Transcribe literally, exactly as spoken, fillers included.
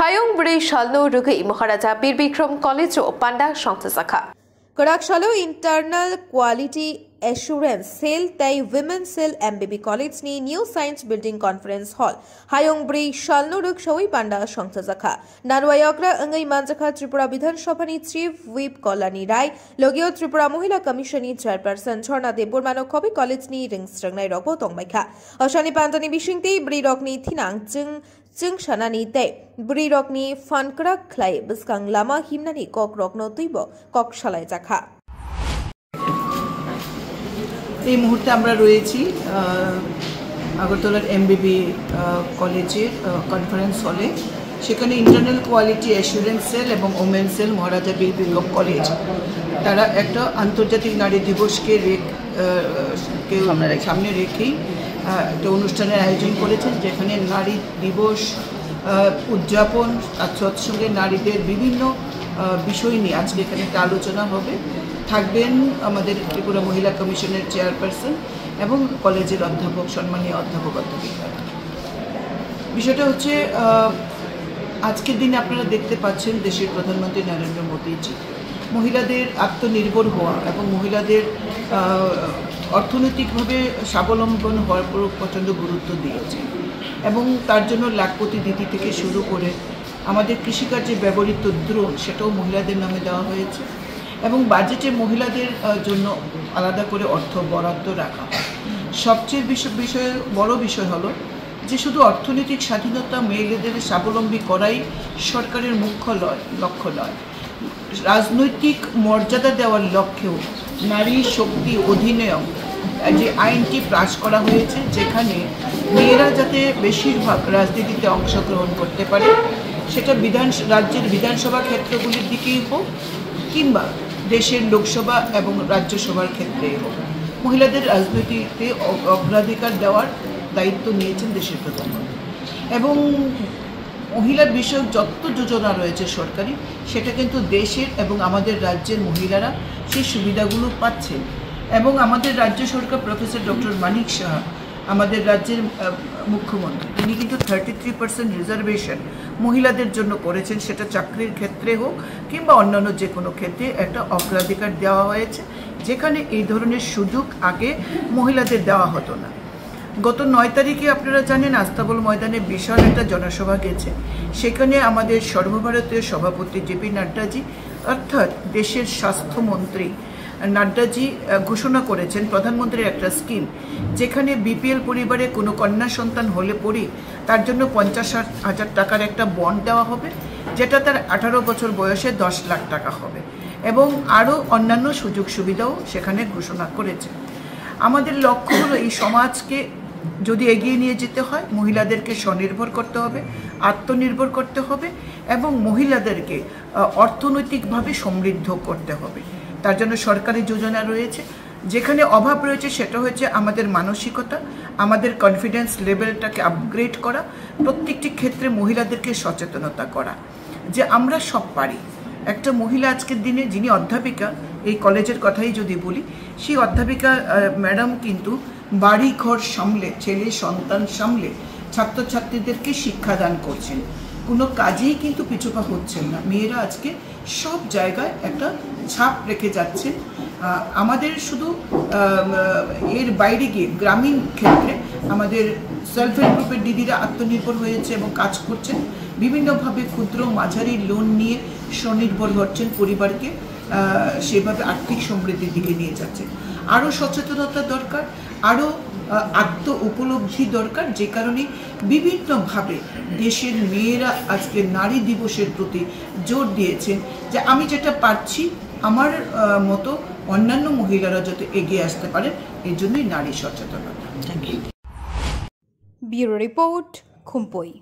Ayung bwrwi salno rwgwi Maharaja Bir Bikram College-o panda songchajakha. Kwrak salo Internal Quality Assurance Cell tei Women Cell M B B College-ni New Science Building Conference Hall hayung bwrwi salno rwksawi panda songchajakha. Narwayokra wngwi manjakha Tripura Bidhan Sabhani Chief Whip Kalyani Rai, logio Tripura Mohila Commission-ni Chairperson Jharna Debbarmano Khobi College-ni rwngsrwngnairokbo tongbaikha. Osani pandani bisingtwi bwrwirokni thinang chwng chwngsanani tei bwrwirokni phan kwrak khlai bwskang lama himnani kokrokno twibo kok salaijakha. এই মুহূর্তে আমরা রয়েছি আহ, আগরতলার এমবিবি কলেজের কনফারেন্স হলে। সেখানে internal quality assurance sell এবং ওমেন সেল মহারাজা বীর বিক্রম কলেজ, তারা একটা আন্তর্জাতিক নারী দিবসকে রেখ- আহ, কে সামনে রেখে। সামনে রেখেই আহ, একটা অনুষ্ঠানের আয়োজন করেছেন, যেখানে নারী দিবস আহ, উদযাপন, তার সৎসঙ্গে নারীদের বিভিন্ন আহ, বিষয় নিয়ে আজকে এখানে একটা আলোচনা হবে। থাকবেন আমাদের ত্রিপুরা মহিলা কমিশনের চেয়ারপারসন এবং কলেজের অধ্যাপক, সম্মানীয় অধ্যাপক অধ্যাপিকারা। বিষয়টা হচ্ছে আহ, আজকের দিনে আপনারা দেখতে পাচ্ছেন দেশের প্রধানমন্ত্রী নরেন্দ্র মোদীজি মহিলাদের আত্মনির্ভর হওয়া এবং মহিলাদের আহ, অর্থনৈতিকভাবে স্বাবলম্বন হওয়ার উপর প্রচণ্ড গুরুত্ব দিয়েছেন এবং তার জন্য লাখপতি দিদি থেকে শুরু করে আমাদের কৃষিকার্যে ব্যবহৃত ড্রোন, সেটাও মহিলাদের নামে দেওয়া হয়েছে এবং বাজেটে মহিলাদের আহ, জন্য আলাদা করে অর্থ বরাদ্দ রাখা হয়। সবচেয়ে বিষয় বিষয়ে বড় বিষয় হলো যে শুধু অর্থনৈতিক স্বাধীনতা, মেয়েদের স্বাবলম্বী করাই সরকারের মুখ্য লয় লক্ষ্য নয়। রাজনৈতিক মর্যাদা দেওয়ার লক্ষ্যেও নারী শক্তি অধিনিয়ম যে আইনটি পাস করা হয়েছে, যেখানে মেয়েরা যাতে বেশিরভাগ রাজনীতিতে অংশগ্রহণ করতে পারে, সেটা বিধান রাজ্যের বিধানসভা ক্ষেত্রগুলির দিকেই হোক কিংবা দেশের লোকসভা এবং রাজ্যসভার ক্ষেত্রেই হোক, মহিলাদের রাজনীতিতে অ- অগ্রাধিকার দেওয়ার দায়িত্ব নিয়েছেন দেশের প্রধানমন্ত্রী। এবং মহিলা বিষয়ক যত যোজনা রয়েছে সরকারি, সেটা কিন্তু দেশের এবং আমাদের রাজ্যের মহিলারা সেই সুবিধাগুলো পাচ্ছেন। এবং আমাদের রাজ্য সরকার, প্রফেসর ডক্টর মানিক সাহা, আমাদের রাজ্যের আহ, মুখ্যমন্ত্রী, তিনি কিন্তু থার্টি থ্রি পার্সেন্ট রিজার্ভেশন মহিলাদের জন্য করেছেন, সেটা চাকরির ক্ষেত্রে হোক কিংবা অন্যান্য যে কোনো ক্ষেত্রে একটা অগ্রাধিকার দেওয়া হয়েছে, যেখানে এই ধরনের সুযোগ আগে মহিলাদের দেওয়া হতো না। গত নয় তারিখে আপনারা জানেন আস্তাবল ময়দানে বিশাল একটা জনসভা গেছে, সেখানে আমাদের সর্বভারতীয় সভাপতি জেপি নাড্ডাজি অর্থাৎ দেশের স্বাস্থ্যমন্ত্রী নাড্ডাজি আহ, ঘোষণা করেছেন প্রধানমন্ত্রীর একটা স্কিম, যেখানে বিপিএল পরিবারে কোনো কন্যা সন্তান হলে পরেই তার জন্য পঞ্চাশ হাজার টাকার একটা বন্ড দেওয়া হবে, যেটা তার আঠারো বছর বয়সে দশ লাখ টাকা হবে এবং আরও অন্যান্য সুযোগ সুবিধাও সেখানে ঘোষণা করেছে। আমাদের লক্ষ্য হলো এই সমাজকে যদি এগিয়ে নিয়ে যেতে হয়, মহিলাদেরকে স্বনির্ভর করতে হবে, আত্মনির্ভর করতে হবে এবং মহিলাদেরকে আহ, অর্থনৈতিকভাবে সমৃদ্ধ করতে হবে। তার জন্য সরকারি যোজনা রয়েছে। যেখানে অভাব রয়েছে সেটা হচ্ছে আমাদের মানসিকতা, আমাদের কনফিডেন্স লেভেলটাকে আপগ্রেড করা, প্রত্যেকটি ক্ষেত্রে মহিলাদেরকে সচেতনতা করা যে আমরা সব পারি। একটা মহিলা আজকের দিনে যিনি অধ্যাপিকা, এই কলেজের কথাই যদি বলি, সেই অধ্যাপিকা আহ, ম্যাডাম কিন্তু বাড়ি ঘর সামলে, ছেলে সন্তান সামলে ছাত্রছাত্রীদেরকে শিক্ষাদান করছেন, কোনো কাজেই কিন্তু পিছুপা হচ্ছেন না। মেয়েরা আজকে সব জায়গায় একটা ছাপ রেখে যাচ্ছেন। আহ, আমাদের শুধু আহ, এর বাইরে গিয়ে গ্রামীণ ক্ষেত্রে আমাদের সেলফ হেল্প গ্রুপের দিদিরা আত্মনির্ভর হয়েছে এবং কাজ করছেন, বিভিন্নভাবে ক্ষুদ্র মাঝারি লোন নিয়ে স্বনির্ভর হচ্ছেন, পরিবারকে আহ, সেভাবে আর্থিক সমৃদ্ধির দিকে নিয়ে যাচ্ছেন। আরও সচেতনতা দরকার, আরও আহ, আত্ম উপলব্ধি দরকার, যে কারণে বিভিন্নভাবে দেশের মেয়েরা আজকে নারী দিবসের প্রতি জোর দিয়েছেন যে আমি যেটা পারছি আমার আহ, মতো অন্যান্য মহিলারা যাতে এগিয়ে আসতে পারেন, এই জন্যই নারী সচেতনতা। Bureau Report, Khumpui.